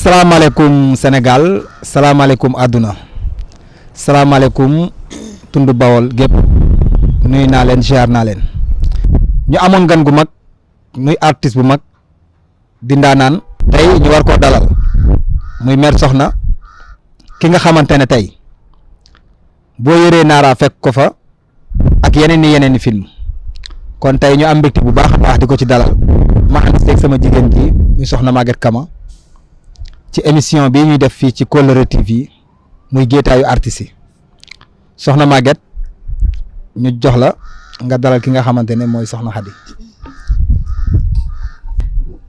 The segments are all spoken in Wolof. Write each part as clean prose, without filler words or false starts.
salaamaaleykum Sénégal salaamaaleykum àdduna salaamaaleykum tund Bawol gépp nuyu naa leen ziar naa leen ñu amoon gan gu mag muy artiste bu mag di ndaanaan tey ñu war koo dalal muy Mère Sokhna ki nga xamante ne tey boo yëree Nara fekk ko fa ak yeneen i film kon tey ñu am mbégte bu baax a baax di ko ci dalal ma ànd seeg sama jigéen ji muy Soxna Maguette Kama ci émission bi ñuy def fii ci Kolere TV muy géetaayu artistes yi Soxna Maguette ñu jox la nga dalal ki nga xamante ne mooy Soxna Khady.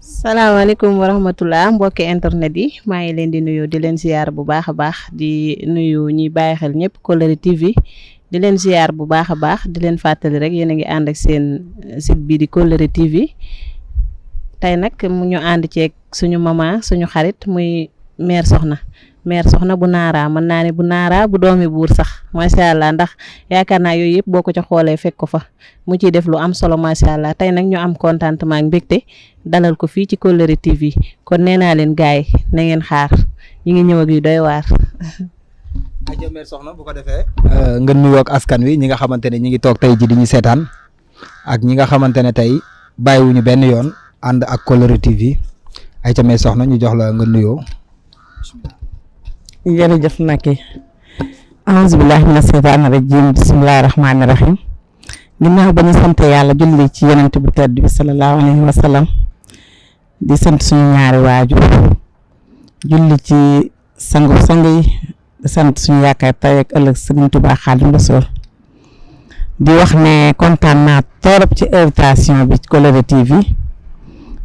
salaamaaleykum wa rahmatulah mbokki internet yi maa ngi leen di nuyu di leen ziar bu baax a baax di nuyu ñi bàyyi xel ñëpp Kolere TV di leen ziar bu baax a baax di leen fàttali rek yéen a ngi ànd ak seen site bii di Kolere TV tey nag mu ñu ànd ceeg suñu maman suñu xarit muy Mère Sokhna bu Nara mën naa ne bu Nara bu doomi buur sax macha allah ndax yaakaar naa yooyu yëpp boo ko ca xoolee fekk ko fa mu ciy def lu am solo macha allah tey nag ñu am contentement ak mbégte dalal ko fii ci Kolere TV kon nee naa leen gars yi na ngeen xaar ñu ngi ñëw ak yu doy waar. aja Mère Sokhna bu ko defee. nga nuyoo ak askan wi ñi nga xamante ne ñi ngi toog tey ji di ñu seetaan ak ñi nga xamante ne tey bàyyiwuñu benn yoon ànd ak Kolere TV aja Mère Sokhna ñu jox la nga nuyoo. jërëjëf Macky auzu billahi mina seytaani rajim bismillahi rahmaani rahim ginnaaw ba ñu sant yàlla julli ci yonent bu tedd bi sallallahu alayhi wa sallam di sant suñu ñaari waajur julli ci sangu yi di sant suñu yaakaar tey ak ëllëg Sëriñ Tuubaa Xaadimu Rasuul di wax ne kontaan naa torop ci invitation bi ci Kolere TV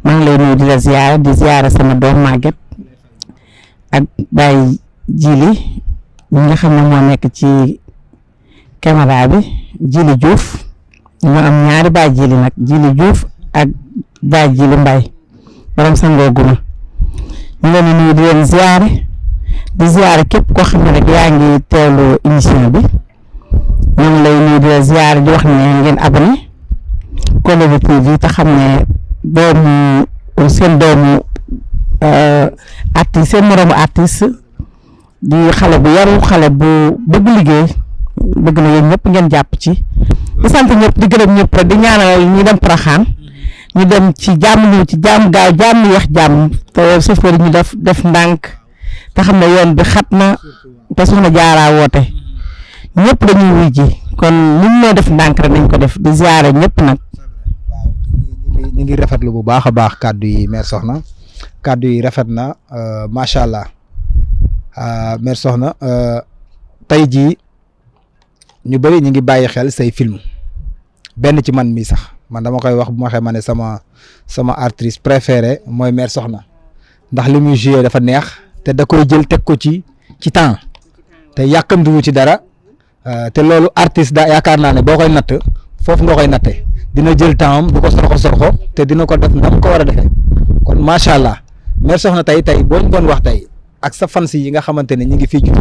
maa ngi lay nuyu di la ziyaara sama doom Maguette ak Baye Jili ñi nga xam ne moo nekk ci caméra bi Jili Diouf ñu am ñaari Baye Jili nag Jili Diouf ak Baye Jili Mbaye borom sangoo guma ñu leen di nuyu di leen ziyaare képp koo xam ne rek yaa ngi teewlu émission bi ñu ngi lay nuyu di la ziyaare di wax ne ngeen abonné Kolere TV te xam ne seen doomu artiste seen moroomu artiste di xale bu yaru xale bu bëgg liggéey bëgg na yéen ñëpp ngeen jàpp ci di sant ñëpp di gërëm ñëpp rek di ñaanal ñi dem Porokhane ñu dem ci jàmm ñëw ci jàmm gaaw jàmm yeex jàmm te chauffeur ñu def ndànk te xam ne yoon bi xat na te Soxna Jaara woote ñëpp dañuy wuy ji kon ni ñu def ndànk rek nañ ko def di ziare ñëpp nag. ñu ngi rafetlu bu baax a baax kàddu yi Mère Sokhna kàddu yi rafet na macha allah Mère Sokhna tey jii ñu bëri ñu ngi bàyyi xel say film benn ci man mii sax man dama koy wax bu ma waxee ma ne sama actrice préférée mooy Mère Sokhna ndax li muy joué dafa neex te da koy jël teg ko ci temps te yàkkamtiwu ci dara te loolu artiste da yaakaar naa ne boo koy natt foofu nga koy natte dina jël temps am du ko sorxo te dina ko def ndam ko war a defee kon macha allah Mère Sokhna tey boo ñu doon wax tey ak sa fans yi nga xamante ne ñu ngi fii ci ñu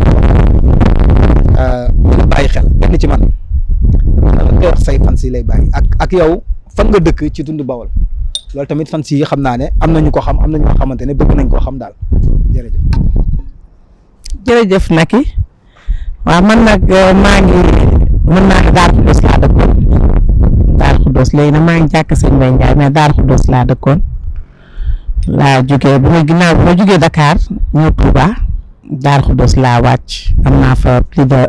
bàyyi xel benn ci man la ngay wax say fans yi lay bàyyi ak yow fan nga dëkk ci tund Bawol loolu tamit fans yi xam naa ne am nañu ko xam am na ñoo xamante ne bëgg nañ koo xam daal jërëjëf Macky waaw man nag maa ngi mën naa ne Darou Khoudoss laa dëkkoon Darou Khoudoss léegi nag maa ngi jàkk sëñ Mbaye Ndiaye mais Darou Khoudoss laa dëkkoon laa jógee bu ma jógee Dakar ñëw Touba Darou Khoudoss laa wàcc am naa fa plus de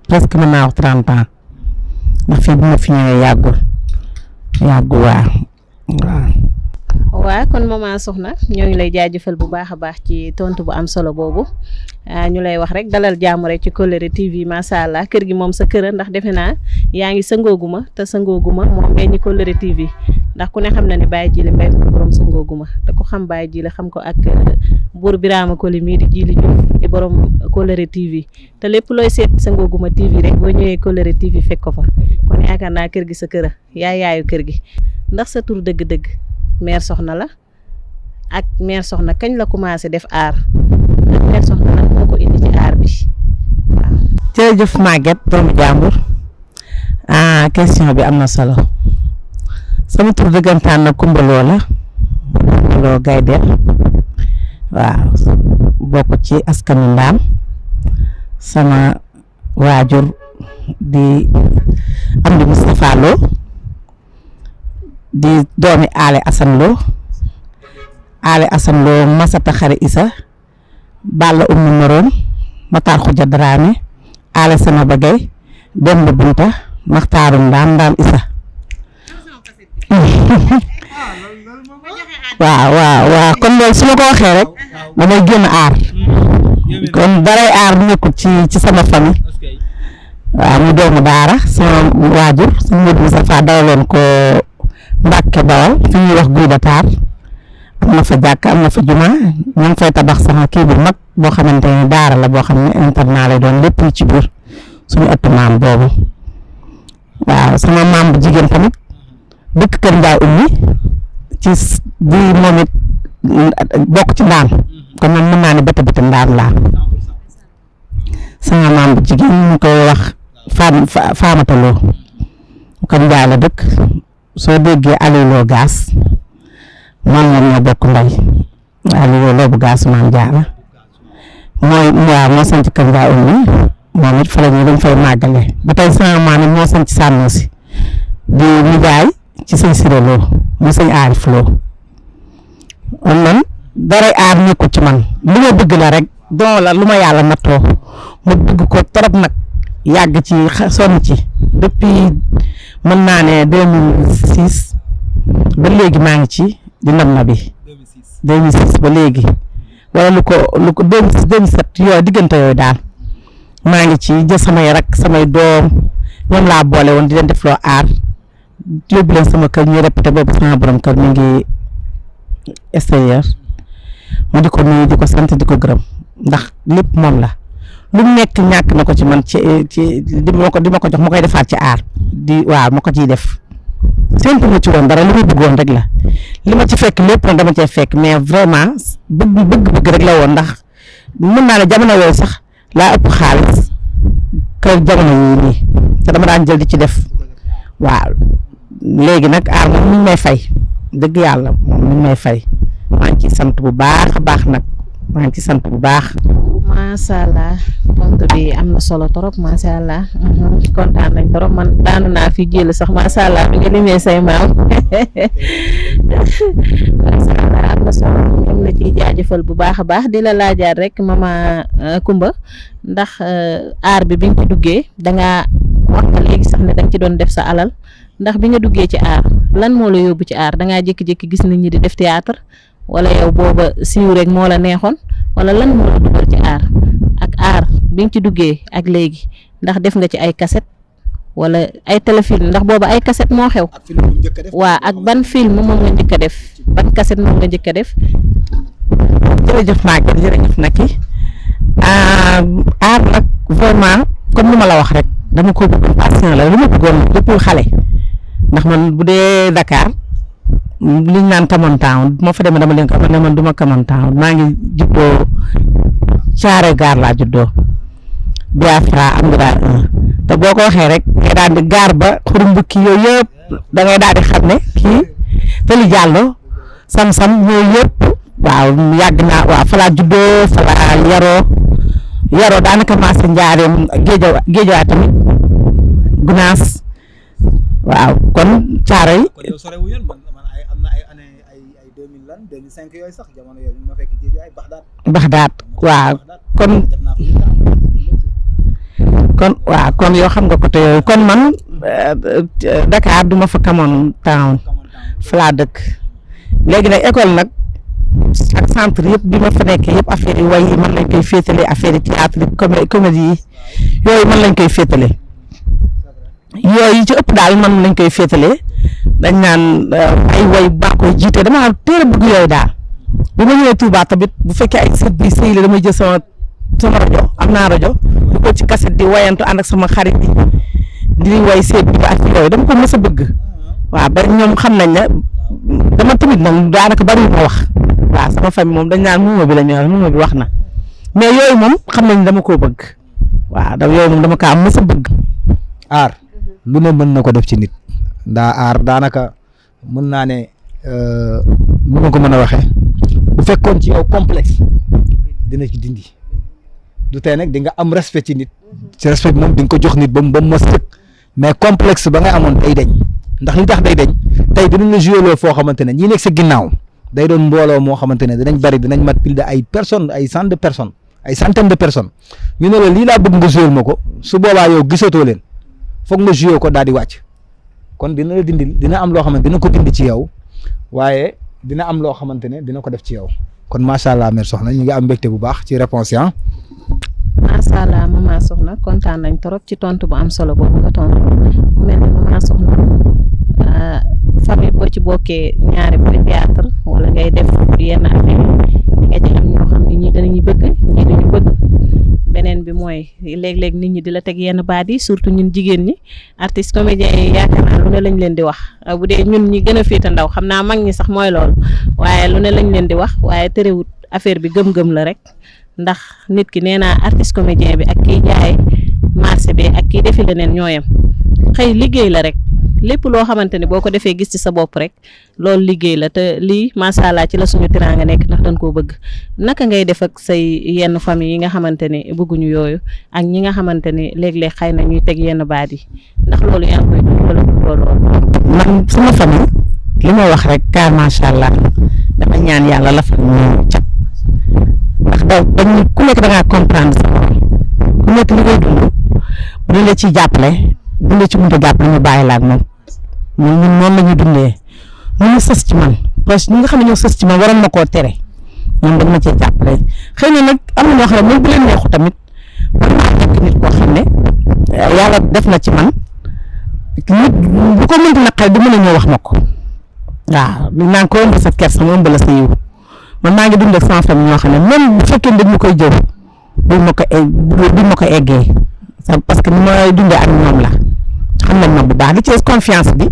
presque mën naa wax 30 ans ndax fii bu ma fi ñëwee yàggul waaw kon maman Sokhna ñoo ngi lay jaajëfal bu baax a baax ci tontu bu am solo boobu ñu lay wax rek dalal jàmm rek ci Kolere TV macha allah kër gi moom sa kër ndax defe naa yaa ngi sangooguma te sangooguma moom meññi Kolere TV ndax ku ne xam na ne Baye Jili Mbaye ko borom sangooguma te ko xam Baye Jili xam ko ak buur Birama Koli mii di Jili Diouf di borom Kolere TV te lépp looy seet sangooguma TV rek boo ñëwee Kolere TV fekk ko fa kon yaakaar naa kër gi sa kër yaayu kër gi ndax sa tur dëgg-dëgg Mère Sokhna la ak Mère Sokhna kañ la commencé def aar ak Mère Sokhna nag moo ko indi ci aar bi waaw. jërëjëf Maguette doomu jàmbur question bi am na solo sama tur dëggantaan na Kumba Lo la Kumba Lo Gaydel waaw bokk ci askanu Ndaam sama waajur di Amdi Moustapha Lo di doomi Ale Assane Lo Masata Xari Isa Balla Ummi Maroon Matar Xuja Dramé Ale Sama Bagay Demba Bunta Maxtaaru Ndaam Isa waaw kon loolu su ma ko waxee rek damay génn aar kon daray aar nekkul ci sama famille waaw mu doomu daara sama waajur sama Modou Moustapha dawaloon ko Mbàkke Bawal fi ñuy wax Guy Datar am na fa jàkk am na fa juma ñu ngi fay tabax sama kii bu mag boo xamante ne daara la boo xam ne internat lay doon lépp ci biir suñu ëttu maam boobu waaw sama maam bu jigéen tamit dëkk Kër Njaay Ummi ci di moom it bokk ci Ndaam kon man mën naa ne bët Ndaam laa sama maam bu jigéen ñu koy wax Faamata Lo Kër Njaay la dëkk soo déggee Aliou Lo gaas man ñoom ñoo bokk ndey Aliou Lo bu gaas maam Jaara moo sant Kër Njaay Ummi moom it fa la ñu dañ fay màggale ba tey sama maam it moo sant Sànnoosi di nijaay ci sëñ Siré Lo mu sëñ Aarif Lo kon man daray aar nekkul ci man lu ma bëgg la rek don la lu ma yàlla nattoo ma bëgg ko trop nag yàgg ci sonn ci depuis mën naa ne 2006 ba léegi maa ngi ci di na bi 2006 ba léegi wala lu ko 2007 yooyu diggante yooyu daal maa ngi ci jël samay rak samay doom ñoom laa boole woon di leen def loo aar yóbbu leen sama kër ñu répété boobu sama borom kër mi ngi extérieur mu di ko nuyu di ko sant di ko gërëm ndax lépp moom la lu nekk ñàkk na ko ci man ci di ma ko jox ma koy defaat ci aar ma ko ciy def séntu ma ci woon dara li ma bëggoon rek la li ma ci fekk lépp nag dama cee fekk mais vraiment bëgg rek la woon ndax mën naa ne jamono yooyu sax laa ëpp xaalis kër jamono yii nii te dama daan jël di ci def waaw léegi nag aar moom mi ngi may fay dëgg yàlla moom mi ngi may fay maa ngi ciy sant bu baax a baax nag maa ngi ciy sant bu baax. macha allah tontu bi am na solo trop macha allah kontaan nañ trop man daanu naa fi jël sax macha allah bi nga limee say maam macha allah am na solo ñoom la ciy jaajëfal bu baax a baax di la laajaat rek mama Kumba ndax aar bi nga ci duggee dangaa wax nga léegi sax ne danga ci doon def sa alal ndax bi nga duggee ci aar lan moo la yóbbu ci aar dangaa jékki-jékki gis nit ñi di def théâtre wala yow booba siiw rek moo la neexoon wala lan moo la dugal ci aar ak aar bi nga ci duggee ak léegi ndax def nga ci ay cassette wala ay téléfilm ndax booba ay cassette moo xew waa ak ban film moom nga njëkk a def ban cassette moom nga njëkk a def. jërëjëf Maguette jërëjëf Naki aar nag vraiment comme ni ma la wax rek dama ko bëggoon passion la lu ma bëggoon depuis xale ndax man bu dee Dakar li ñu naan Camon Town moo fa demee dama leen ko ne man du ma Camon Town maa ngi juddoo Thiaroye Gare laa juddoo Biafra am nga daal te boo ko waxee rek ngay daal di gaar ba xurum bukki yooyu yëpp da ngay daal di xam ne kii Tali Diallo sam-sam yooyu yëpp waaw yàgg naa waaw fa laa juddoo fa laa yaroo daanaka maasa njaareem géejawaay tamit Gunaas waaw kon Thiaroye Baxdaat waaw kon yoo xam nga côté yooyu kon man Dakar duma fa Camon Town fa laa dëkk léegi nag école nag ak centre yëpp bi ma fa nekkee yëpp affaire yi way yi man lañ koy féetale affaire yi théâtre yi comédie yi yooyu man lañ koy féetale yooyu ci ëpp daal man lañ koy féetale dañ naan ay way baa koy jiite dama teel a bëgg yooyu daal bi ma ñëwee Touba tamit bu fekkee ay sët bi sëy la damay jël sama rajo am naa rajo bu ko ci cassette di wayantu ànd ak sama xarit yi di way seet bi ak yooyu dama ko mës a bëgg waaw ba ñoom xam nañ ne dama tamit nag daanaka bari ma wax waaw sama famille moom dañ naan muuma bi la ñu muuma bi wax na mais yooyu moom xam nañ dama koo bëgg waaw yooyu moom dama kaa mës a bëgg. aar lu ne mën na ko def ci nit ndaa aar daanaka mën naa ne nu ma ko mën a waxee bu fekkoon ci yow complexe dina ci dindi du tey nag di nga am respect ci nit ci respect bi moom di nga ko jox nit ba mu mos sëkk mais complexe ba ngay amoon day deñ ndax li tax day deñ tey dinañ la joué loo foo xamante ne ñi nekk sa ginnaaw day doon mbooloo moo xamante ne dinañ bari dinañ mat pile de ay personnes ay centaines de personnes ay centaines de personnes ñu ne la lii laa bëgg nga joué ma ko su boobaa yow gisatoo leen foog nga joué ko daal di wàcc kon dina la dindi dina am loo xamante dina ko dindi ci yow waaye dina am loo xamante ne dina ko def ci yow kon macha allah mère Soxna ñu ngi am mbégte bu baax ci réponse yi macha allah maman Soxna kontaan nañ trop ci tontu bu am solo boobu nga tontu mu mel ni maman Soxna famille boo ci bokkee ñaari bu théâtre wala ngay def yenn affaire yi nga ci am ñoo xam ne ñii danañu bëgg ñii dañu bëgg beneen bi mooy léeg-léeg nit ñi di la teg yenn baat yi surtout ñun jigéen ñi artiste comédien yi yaakaar naa lu ne lañ leen di wax bu dee ñun ñi gën a féete ndaw xam naa mag ñi sax mooy loolu waaye lu ne lañ leen di wax waaye terewut affaire bi gëm-gëm la rek ndax nit ki nee naa artiste comédien bi ak kiy jaay marché bi ak kiy defi leneen ñooyam xëy liggéey la rek lépp loo xamante ni boo ko defee gis ci sa bopp rek loolu liggéey la te lii macha allah ci la suñu tiraanga nekk ndax dañ koo bëgg naka ngay def ak say yenn famille yi nga xamante ni bëgguñu yooyu ak ñi nga xamante ni léeg-léeg xëy na ñuy teg yenn baat yi ndax loolu yaa ngi koy dund wala loolu. man sama famille li ma wax rek car macha allah dama ñaan yàlla la fa ñu cat ndax dañ ku nekk da ngaa comprendre sa borom ku nekk li ngay dund bu ñu la ciy jàppale bu ñu la ci mënta jàppale ñu bàyyi la ak moom ñun noonu la ñu dundee ñu sës ci man parce que ñi nga xam ne ñoo sës ci man waroon na koo tere ñoom dañ ma cee jàppale xëy na nag am na ñoo xam ne même bu leen neexu tamit man maa nekk nit koo xam ne yàlla def na ci man nit bu ko mënti naqari du mën a ñëw wax ma ko waaw li naan ko ëmb sa kersa mu ëmb la sa yiw man maa ngi dund ak sama famille ñoo xam ne même bu fekkee dañ ma koy jëw duñ ma ko eggee parce que ni ma dundee ak ñoom la xam nañ ma bu baax li ci confiance bi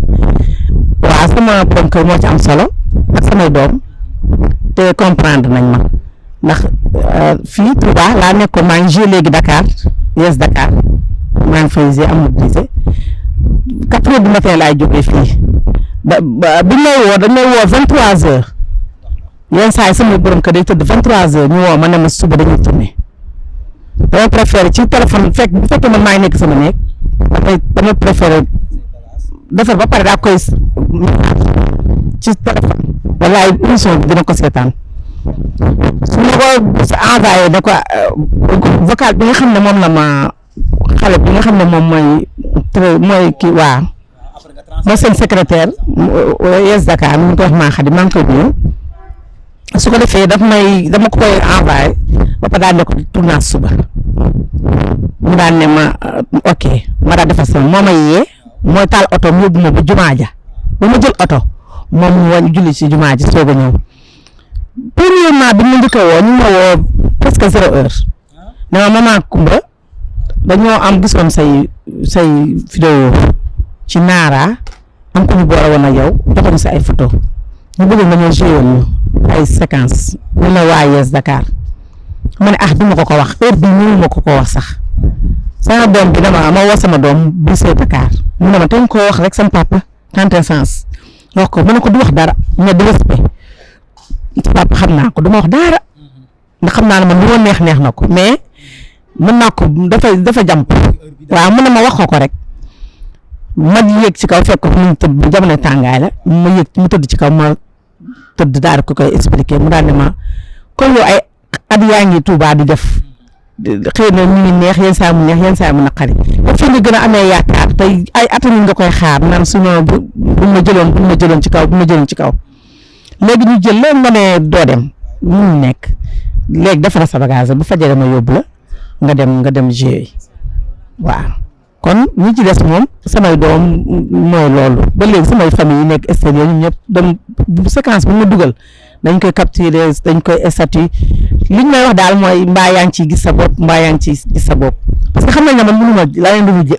waaw sama borom kër moo ci am solo ak samay doom te comprendre nañ ma ndax fii Touba laa nekkoon maa ngi joué léegi Dakar yes Dakar maa ngi fay joué am mobilisé 4 heures du matin laay jógee fii bi may woo dañ may woo 23 heures yenn saa yi sama borom kër day tëdd 23 heures ñu woo ma ne ma suba dañuy tourné dama préféré ci téléphone bu fekkee man maa ngi nekk sama néeg dama préféré defar ba pare daa koy ci téléphone walaay émission bi dina ko seetaan su ma ko envoyé ne ko vocal bi nga xam ne moom la ma xale bi nga xam ne moom mooy kii waa mooy seen secrétaire yes Dakar mu ngi ko wax maa xadi maa ngi koy nuyu su ko defee dama ko koy envoyé ba pare daal ne ko tournage suba mu daan ne ma ok ma daal defar sama moo ma yee mooy taal oto mu yóbbu ma ba jumaa ja ba ma jël oto moom mu wañ julli ci jumaa ji soog a ñëw premièrement bi ñu njëkk a woo ñu ma woo presque 0 heure ne ma maman Kumba dañoo am gisoon say vidéo ci Naara am ko ñu boole woon ak yow joxoon sa ay photo ñu bëgg nga ñëw joué woon ñu ay séquence ñu ne waa Yes Dakar ma ne du ma ko wax heure bi ñu ma ko wax sax sama doom bi ma woo sama doom bi see Dakar mu ne ma te nga koo wax rek sama papa tante sens wax ko ma ne ko du wax dara mais du respect sa papa xam naa ko du ma wax dara ndax xam naa ne man lu ma neex na ko mais mën naa ko dafa jàmp waaw mu ne ma wax ko rek ma yéeg ci kaw fekk ko mu tëdd jamono tàngaay la ma yéeg mu tëdd ci kaw ma tëdd daal ko koy expliquer mu daal ne ma kon yow ay at yaa ngi Touba di def xëy na ñu ngi neex yenn saa mu neex yenn saa mu naqari fi nga gën a amee yaakaar tey ay at nga koy xaar naan suñu bu ma jëloon ci kaw léegi ñu jël léegi nga ne doo dem mu nekk léegi defara sa bagage bu fajee ma yóbbu la nga dem jouer waaw kon ñi ci des moom samay doom mooy loolu ba léegi samay famille yi nekk extérieur ñun ñëpp dem séquence bu ma dugal dañ koy capturer dañ koy statut liñ may wax daal mooy mbaa yaa ngi ciy gis sa bopp mbaa yaa ngi ciy gis sa bopp parce que xam nañ ne man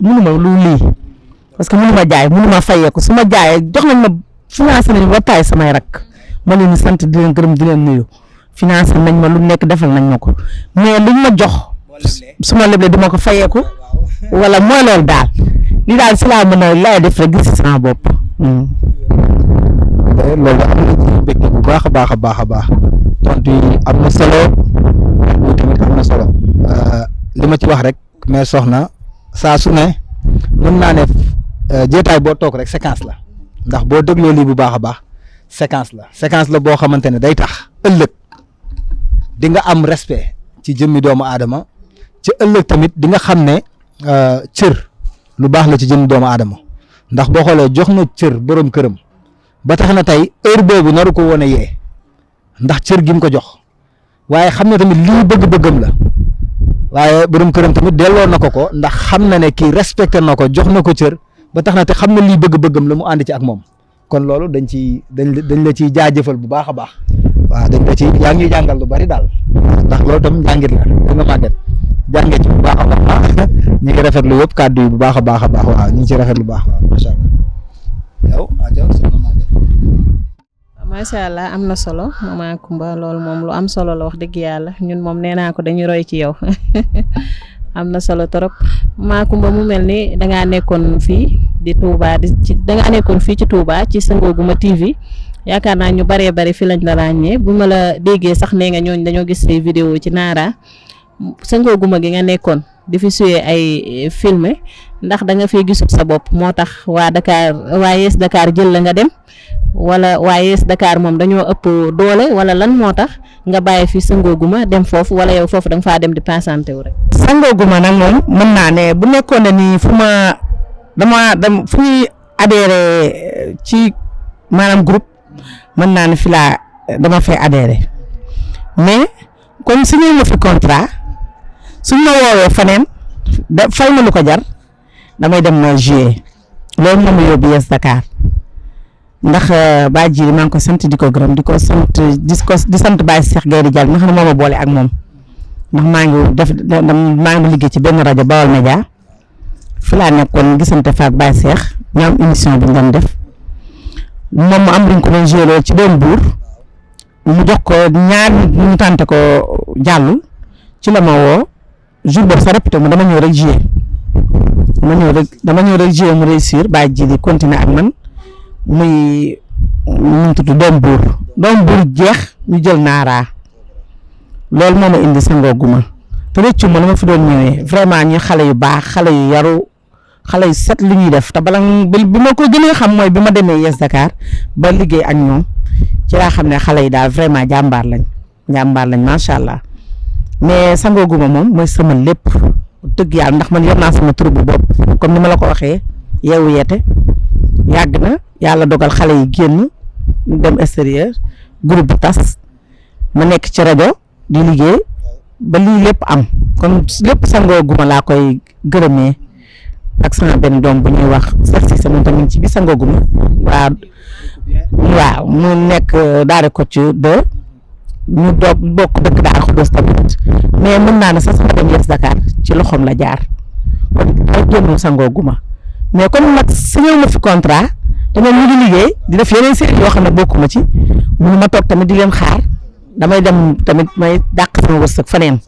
mënuma lu lii parce que mënuma jaay mënuma fayeeku su ma jaayee jox nañ ma financé nañ ba taay samay rak ma leen di sant di leen gërëm di leen nuyu financé nañ ma lu nekk defal nañ ma ko mais liñ ma jox su ma leblee duma ko fayeeku wala mooy loolu daal li daal si laa mën a laay def rek gis sama bopp. loolu am na ci mbégte bu baax a baax tontu yi am na solo am na solo li ma ci wax rek mais soxna saa su ne mën naa ne jeetaay boo toog rek séquence la ndax boo dégloo lii bu baax a baax séquence la boo xamante ne day tax ëllëg di nga am respect ci jëmmi doomu aadama ci ëllëg tamit di nga xam ne cër lu baax la ci jëmmi doomu aadama ndax boo xoolee jox na cër borom këram ba tax na tey heure boobu naru ko woon a yee ndax cër gi mu ko jox waaye xam na tamit lii bëgg-bëggam la waaye borom këram tamit delloo na ko ndax xam na ne kii respecté na ko jox na ko cër ba tax na te xam na lii bëgg-bëggam la mu ànd ci ak moom kon loolu dañ la ciy jaajëfal bu baax a baax waaw dañ la ci yaa ngi jàngal lu bari daal ndax loolu tam njàngit la da nga màgget jàngee ci bu baax a baax ñu ngi rafetlu yëpp kàddu yi bu baax a baax waaw ñu ngi ci rafetlu bu baax waaw macha allah macha allah am na solo Mama Coumba loolu moom lu am solo la wax dëgg yàlla ñun moom nee naa ko dañuy roy ci yow am na solo trop Mama Coumba mu mel ni dangaa nekkoon fii di Touba dangaa nekkoon fii ci Touba ci Sango Gouma TV yaakaar naa ñu baree bari fi lañ la ràññee bu ma la déggee sax nee nga ñooñ dañoo gis say vidéo ci Nara Sango Gouma gi nga nekkoon di fi suyee ay film ndax da nga fee gisul sa bopp moo tax waa Yes Dakar jël la nga dem wala waa Yes Dakar moom dañoo ëpp doole wala lan moo tax nga bàyyi fi Sango Gouma dem foofu wala yow foofu da nga faa dem di passante wu rek. Sango Gouma nag moom mën naa ne bu nekkoon ne nii fu ñuy adhéré ci maanaam groupe mën naa ne fi dama fay adhéré mais comme signé ma fi contrat suñ ma woowee faneen fay ma lu ko jar damay dem na jouer loolu moom la yóbbu Yes Dakar ndax Baye Djili maa ngi ko sant di ko gërëm di sant Baye Cheikh Gaye di Dial nga xam ne moo ma boole ak moom ndax maa ngi liggéey ci benn rajo Bawol Média fi laa nekkoon gisante fa ak Baye Cheikh ñu am émission bi ñu doon def moom mu am luñ ko doon jouer ci doon buur mu jox ko ñaar ñu tànte ko jàllul ci la ma woo jour boobu sa répété mu dama ñëw rek jouer mu réussir Baye Djili continuer ak man muy ñu tudd doom buur jeex ñu jël Nara loolu moo ma indi Sango Gouma te rëccu ma la ma fi doon ñëwee vraiment ñu xale yu baax xale yu yaru xale yu set li ñuy def te bala bi ma ko gënee xam mooy bi ma demee Yes Dakar ba liggéey ak ñoom ci laa xam ne xale yi daal vraiment jàmbaar lañ macha allah mais Sango Gouma moom mooy sama lépp dëgg yàlla ndax man yor naa sama tur bu bopp comme ni ma la ko waxee Yeewu Yeete yàgg na yàlla dogal xale yi génn ñu dem extérieur groupe bi tas ma nekk ci rajo di liggéey ba lii lépp am kon lépp Sango Gouma laa koy gërëmee ak sama benn doom bu ñuy wax sax si sama tamit ci bi Sango Gouma waaw mu nekk daare ko ci de ñu bokk dëkk daal Xudoos tamit mais mën naa ne sax sama dem Yes Dakar ci loxoom la jaar kon ay génnul Sango Gouma mais comme nag signé ma fi contrat te ñoom ñu ngi liggéey di def yeneen série yoo xam ne bokkuma ci mënu ma toog tamit di leen xaar damay dem tamit may dàq sama wërsëg faneen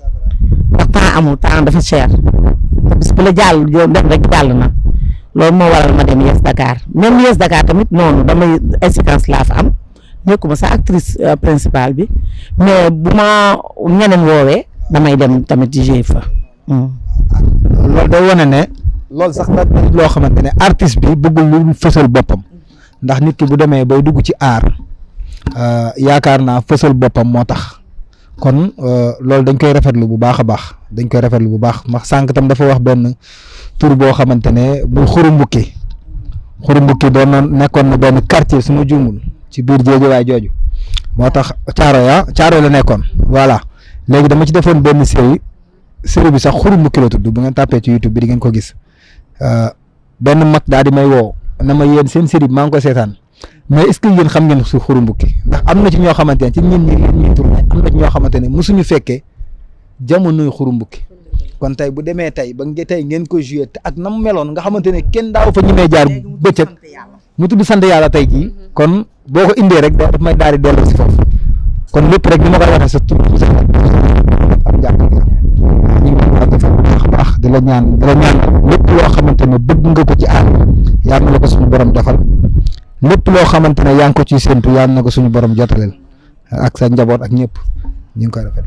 ndax temps amul temps dafa cher bis bu la jàll dem rek jàll na loolu moo waral ma dem Yes Dakar même Yes Dakar tamit noonu damay ay séquence laa fa am nekkuma sa actrice principale bi mais bu ma ñeneen woowee damay dem tamit di jouer fa. loolu day wane ne loolu sax nag loo xamante ne artiste bi bëggul lu fësal boppam ndax nit ki bu demee bay dugg ci aar yaakaar naa fësal boppam moo tax kon loolu dañ koy rafetlu bu baax a baax ndax sànq tam dafa wax benn tur boo xamante ne bu Xurumbukki doon na nekkoon na benn quartier su ma juumul ci biir Géejawaay jooju moo tax Caaro la nekkoon voilà léegi dama ci defoon benn série bi sax Xurumbukki la tudd bu ngeen tàppee ci YouTube bi di ngeen ko gis benn mag daal di may woo na ma yéen seen série bi maa ngi ko seetaan mais est-ce que yéen xam ngeen su Xurumbukki ndax am na ci ñoo xamante ne ci ñun ñuy tourné am na ci ñoo xamante ne mosuñu fekkee jamonoy Xurumbukki kon tey bu demee tey ba tey ngeen ko joué te ak na mu meloon nga xamante ne kenn daaw fa ñu may jaar bëccëg mu tudd sant yàlla tey jii kon boo ko indee rek daf may daal di delloo si foofu kon lépp rek ni ma koy waxee sa tur am njàpp ñu ngi baax di la ñaan lépp loo xamante ne bëgg nga ko ci aar yal na la ko suñu borom defal lépp loo xamante ne yaa ngi ko ciy séntu yal na ko suñu borom jotaleel ak sa njaboot ak ñëpp ñu ngi koy rafet.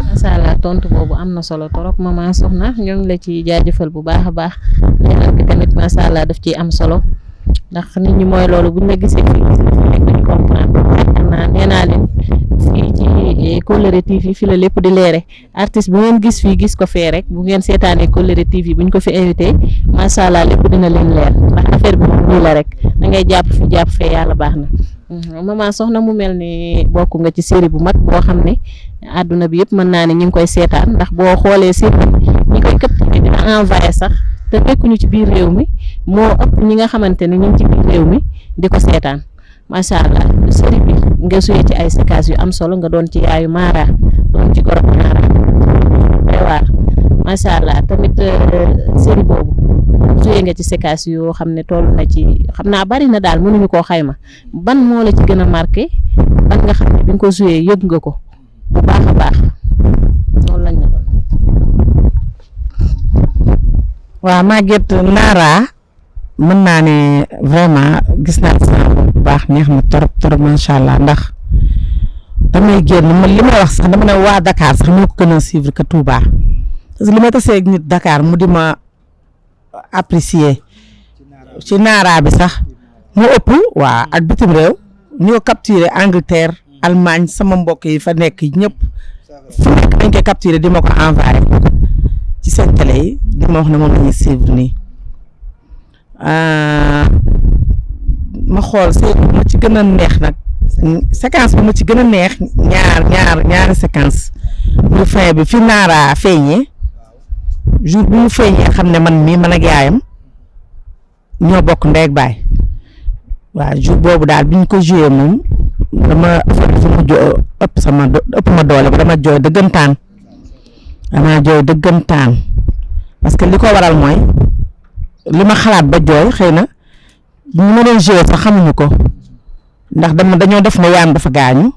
macha allah tontu boobu am na solo trop maman Soxna ñoo ngi la ci jaajëfal bu baax a baax leeral bi tamit macha allah daf ciy am solo ndax nit ñi mooy loolu buñ la gisee fii gis rek duñ comprendre nee naa leen fii ci Kolléré TV fi la lépp di leere artiste bu ngeen gis fii gis ko fee rek bu ngeen seetaanee Kolléré TV buñ ko fi invité macha allah lépp dina leen leer ndax affaire bi moom nii la rek da ngay jàpp fi jàpp fee yàlla baax na. maman Soxna mu mel ni bokk nga ci série bu mag boo xam ne àdduna bi yëpp mën naa ne ñu ngi koy seetaan ndax boo xoolee série ñi koy capté dina envoyé sax te nekkuñu ci biir réew mi moo ëpp ñi nga xamante ne ñu ngi ci biir réew mi di ko seetaan macha allah série bi nga suyee ci ay séquences yu am solo nga doon ci yaayu Mara doon ci goro Mara day waar macha allah tamit série boobu suyee nga ci séquences yoo xam ne toll na ci xam naa bari na daal mënuñu koo xayma ban moo la ci gën a marqué ban nga xam ne bi nga ko suyee yëg nga ko bu baax a baax loolu lañ la doon. waaw Maguette Nara mën naa ne vraiment gis naa sama bu baax neex na trop macha allah ndax damay génn man li may wax sax dama ne waa Dakar sax ñoo ko gën a suivre que Touba parce que li may tasee ak nit Dakar mu di ma apprécier ci Nara bi sax mu ëpp waa ak bitim réew ñoo capturé Angleterre Allemagne sama mbokk yi fa nekk ñëpp fu nekk dañ koy capturé di ma ko envoyé ci seen télé yi di ma wax ne moom la ñuy suivre nii ma xool ma ci gën a neex nag séquence bi ma ci gën a neex ñaari séquence bu fin bi fi Nara feeñee jour bi mu feeñee xam ne man ak yaayam ñoo bokk ndey ak baay waaw jour boobu daal bi ñu ko joué moom dama ëpp ma doole ba dama jooy dëggantaan parce que li ko waral mooy li ma xalaat ba jooy xëy na ñu ma doon joué sax xamuñu ko ndax dañoo def ne yaayam dafa gaañu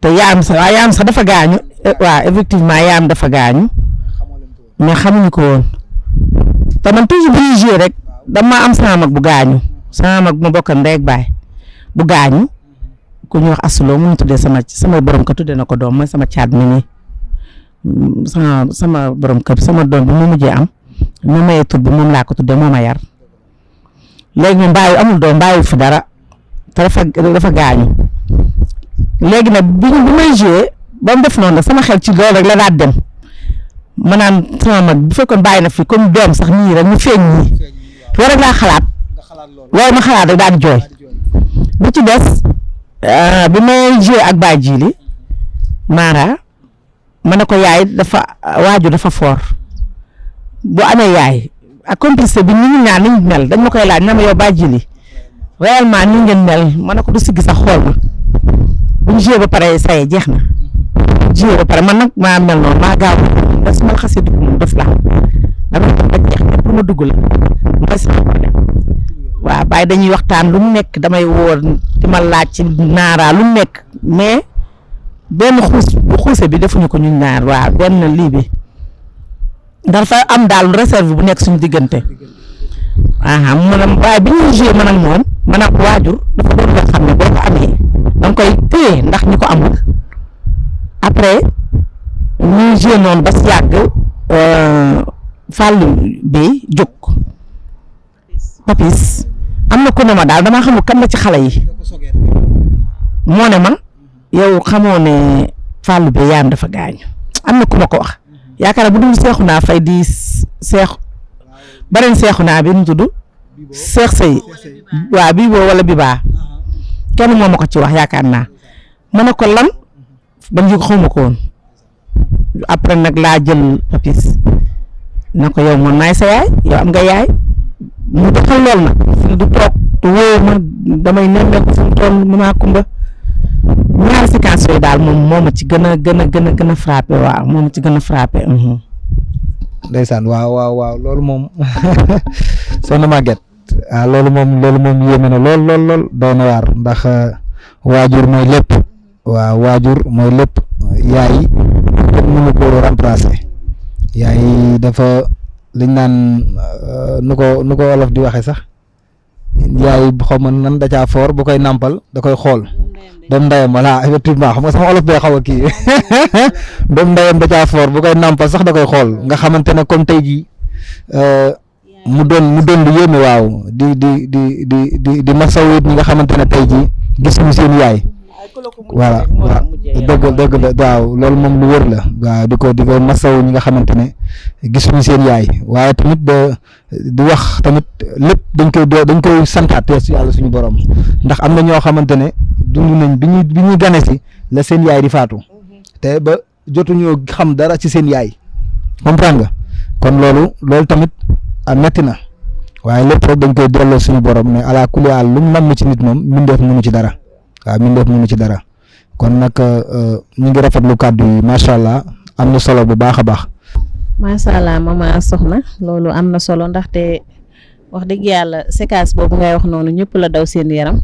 te yaayam sax dafa gaañu waaw effectivement yaayam dafa gaañu mais xamuñu ko woon te man toujours bu ñuy joué rek dama am sama mag bu gaañu sama mag mu bokk ndey ak baay bu gaañu ku ñu wax asuloo mu tuddee sama borom kër tuddee na ko doom mooy sama caat mi nii sama borom kër sama doom bi mu mujjee am mu mayee tur bi moom laa ko tuddee moo ma yar léegi moom amul doom bàyyi fi dara te dafa gaañu léegi nag bi may joué ba mu def noonu nag sama xel ci loolu rek la daal dem ma naan sama mag bu fekkoon bàyyi na fi comme doom sax nii rek mu feeñ nii loolu rek laa xalaat waaye ma xalaat rek daal di jooy bu ci des bi may joué ak Baye Djili Mara ma ne ko yaay waajur dafa fort bu amee yaay ak complicité bi ni ñu ñaan ni ñu mel dañ ma koy laaj na ma yow Baye Djili réellement ni ngeen mel ma ne ko du siggi sax xool ma bu ñu joué ba pare saye jeex na joué ba pare man nag maa mel noonu maa gaaw da su ma la xasee dugg moom def la dama ba jeex ne pour ma dugg la mooy sama problème waaw Baye dañuy waxtaan lu mu nekk damay wóor di ma laaj ci Nara lu mu nekk mais benn xuuse bi defuñu ko ñu ñaar waaw benn lii bi dafa am daal réserve bu nekk suñu diggante waaye bi ñuy joué man ak moom man ak waajur dafa doon nga xam ne boo ko amee da nga koy téye ndax ñi ko amul après ñuy joué noonu ba si yàgg Fallou bi jóg Papis am na ku ne ma daal damaa xamul kan la ci xale yi moo ne ma yow xamoo ne Fallou bi yaayam dafa gaañu am na ku ma ko wax yaakaar bu dul seexu naa fay di beneen seexu naa bi mu tudd seex sëy waaw bii boo wala bi baa kenn moo ma ko ci wax yaakaar naa ma ne ko lan ban yëg xaw ma ko woon après nag laa jël Papis na ko yow man maay sa yaay yow am nga yaay mu doxal lool nag fi du toog te wóor ma damay nemmeeku fu mu toll ma kumba ñaari séquence yooyu daal moom moo ma ci gën a frappé waaw moo ma ci gën a frappé. ndeysaan waaw loolu moom soxna Maguette loolu moom yéeme na lool doy na waar ndax waajur mooy lépp waaw waajur mooy lépp yaay kenn mënu ko remplacer yaay dafa liñ naan nu ko wolof di waxe sax yaay xaw ma nan da caa foor bu koy nàmpal da koy xool doom ndeyam voilà effectivement xam nga sama olof bee xaw a kii doom ndeyam da caa foor bu koy nàmpal sax da koy xool nga xamante ne comme tey jii mu doon lu yéeme waaw di masawu it ñi nga xamante ne tey jii gisuñu seen yaay. voilà dëgg la waaw loolu moom lu wër la waaw di ko masawu ñi nga xamante ne gisuñu seen yaay waaye tamit di wax tamit lépp dañ koy santaat si yàlla suñu borom ndax am na ñoo xamante ne dund nañ bi ñuy gane si la seen yaay di faatu te ba jotuñoo xam dara ci seen yaay comprendre nga kon loolu tamit metti na waaye lépp rek dañ koy delloo suñu borom mais ala kulli haal lu mu namm ci nit moom mbindeef mënu ci dara. waaw mi ndeef mënu ci dara kon nag ñu ngi rafetlu kàddu yi macha allah am na solo bu baax a baax. macha allah mama soxna loolu am na solo ndaxte wax dëgg yàlla séquence boobu ngay wax noonu ñëpp la daw seen yaram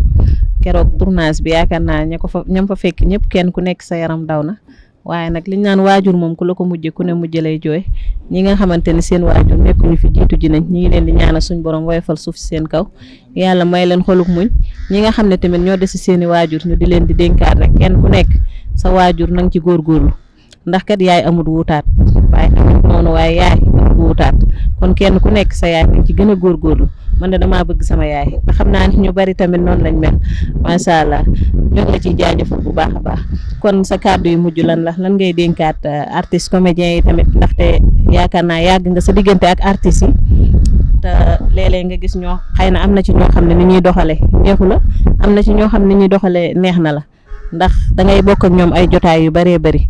keroog tournage bi yaakaar naa ñam fa fekk ñëpp kenn ku nekk sa yaram daw na waaye nag liñ naan waajur moom ku la ko mujjee ku ne mujj lay jooy ñi nga xamante ne seen waajur nekkuñu fi jiitu ji nañ ñi ngi leen di ñaanal suñ borom woyofal suuf si seen kaw yàlla may leen xoluk muñ ñi nga xam ne tamit ñoo des si seeni waajur ñu di leen di dénkaat rek kenn ku nekk sa waajur nang ci góorgóorlu ndax kat yaay amul wuutaat waaye tamit noonu waaye yaay amul wuutaat kon kenn ku nekk sa yaay nang ci gën a góorgóorlu man de damaa bëgg sama yaay ndax xam naa ni ñu bari tamit noonu lañ mel macha allah ñoo ngi la ciy jaajëfal bu baax a baax kon sa kàddu yu mujj lan ngay dénkaat artistes comédiens yi tamit ndaxte yaakaar naa yàgg nga sa diggante ak artistes yi te léeg-léeg nga gis ñoo xëy na am na ci ñoo xam ne ni ñuy doxale neexu la am na ci ñoo xam ne ni ñuy doxale neex na la ndax da ngay bokk ak ñoom ay jotaay yu bëree bëri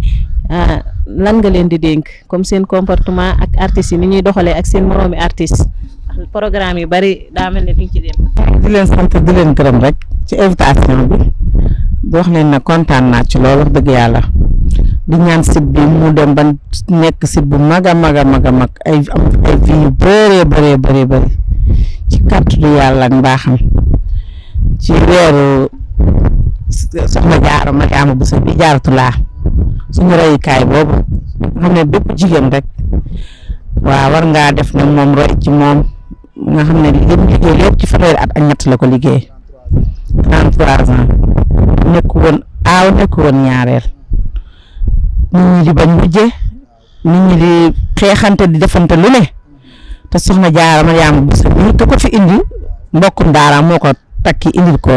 lan nga leen di dénk comme seen comportement ak artistes yi ni ñuy doxalee ak seen moroomi artistes ndax programme yu bëri daa mel ne duñ ci dem. di leen sant di leen gërëm rek ci invitation bi di wax leen ne kontaan naa ci loolu wax dëgg yàlla di ñaan site bi mu dem ba nekk site bu mag a mag ay vie yu bëree bëri ci kàttanu yàlla ak mbaaxam ci weeru soxna Jaara Mariama Bousso bi Jaaratulaa suñu royukaay boobu xam ne bépp jigéen rek waaw war ngaa def ne moom roy ci moom nga xam ne liggéey lépp ci fanweeri at ak ñett la ko liggéey 33 ans nekk woon aaw nekk woon ñaareel nit ñi di bañ mujje nit ñi di xeexante di defante lu ne te soxna Jaara Mariama Bousso bi te ko fi indi mbokkum daara moo ko takki indil ko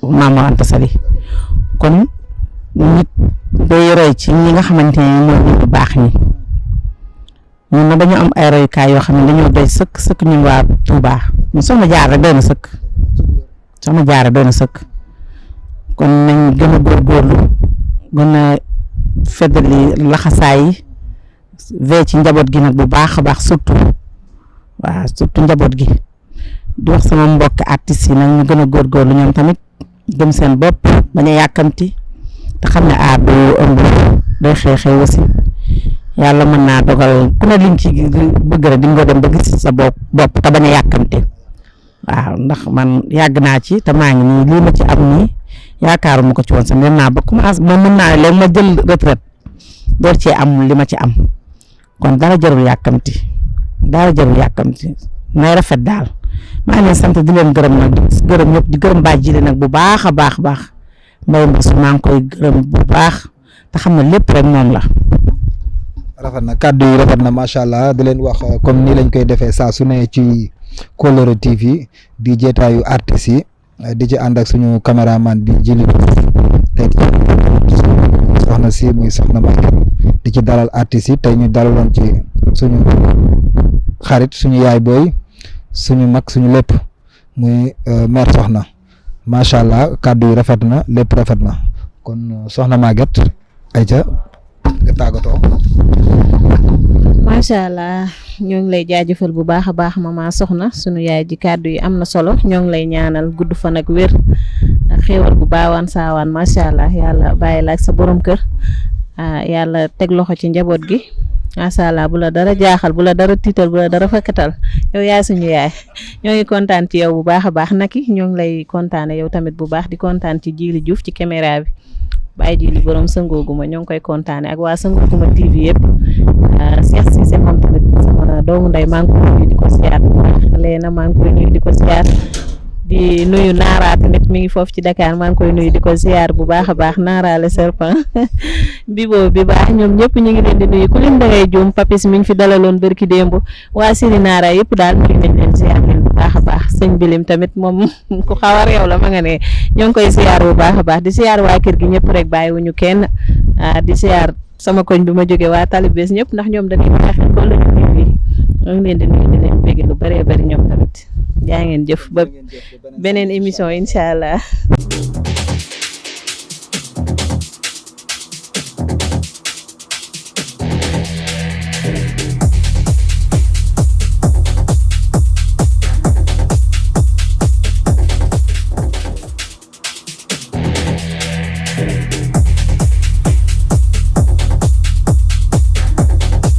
Maam Mor Anta Sali kon nit day roy ci ñi nga xamante ne ñoo ñu baax ñi ñun na dañu am ay royukaay yoo xam ne dañoo doy sëkk ñun waa Touba ñu soxna Jaara doy na sëkk soxna Jaara doy na sëkk kon nañ gën a góorgóorlu gën a feddali laxasaay yi vee ci njaboot gi nag bu baax a baax surtout njaboot gi di wax sama mbokk artistes yi nag ñu gën a góorgóorlu ñoom tamit gëm seen bopp bañ a yàkkamti te xam ne aar du ëmb day xëy wasi yàlla mën naa dogal ku ne liñ ci bëgg rek di nga dem ba gis sa bopp te bañ a yàkkamti waaw ndax man yàgg naa ci te maa ngi nii lii ma ci am nii yaakaaruma ko ci woon sax dem naa ba commencé moom mën naa ne léegi ma jël retraite door cee am li ma ci am kon dara jarul yàkkamti nay rafet daal maa ngi leen sant di leen gërëm nag di gërëm ñëpp di gërëm baa jili nag bu baax a baax mbay mbas maa ngi koy gërëm bu baax te xam ne lépp rek moom la. rafet na kàddu yi rafet na macha allah di leen wax comme nii lañ koy defee saa su ne ci Kolere TV di jeetaayu artistes yi di ci ànd ak suñu caméraman bi Jili tey soxna si muy soxna Maguette di ci dalal artistes yi tey ñu dalaloon ci suñu xarit suñu yaay booy suñu mag suñu lépp muy mère soxna macha allah kàddu yi rafet na lépp rafet na kon soxna Maguette ayca nga tàggatoo. macha allah ñoo ngi lay jaajëfal bu baax a baax mama soxna sunu yaay ji kàddu yi am na solo ñoo ngi lay ñaanal gudd fan ak wér xéewal bu baawaan saawaan macha allah yàlla bàyyi la ak sa borom kër yàlla teg loxo ci njaboot gi macha allah bu la dara jaaxal bu la dara tiital bu la dara fakkatal yow yaay suñu yaay ñoo ngi kontaan ci yow bu baax a baax naki ñoo ngi lay kontaane yow tamit bu baax di kontaan ci Jili Diouf ci caméra bi bàyyi Jili borom Sangooguma ñoo ngi koy kontaane ak waa Sangooguma TV yëpp Cheikh Cissé moom tamit sama doomu ndey maa ngi koy nuyu di ko siyaar Leena maa ngi koy nuyu di ko siyaar di nuyu Naara tamit mi ngi foofu ci Dakar maa ngi koy nuyu di ko ziar bu baax a baax Naara le serpent Bibo bi baax ñoom ñëpp ñu ngi leen di nuyu ku leen da ngay juum Papis mi ngi fi dalaloon bërki démb waa Siri Naara yëpp daal nuyu nañ leen ziar leen bu baax a baax sëñ Bilim tamit moom ku xaw a réew la ma nga ne ñoo ngi koy ziar bu baax a baax di ziar waa kër gi ñëpp rek bàyyiwuñu kenn di ziar sama koñ bi ma jógee waa Talibés ñëpp ndax ñoom dañuy baax ko la ñu ñoo ngi leen di nuyu di leen bégg lu bëree bëri ñoom tamit jaa ngeen jëf ba beneen émission incha allah.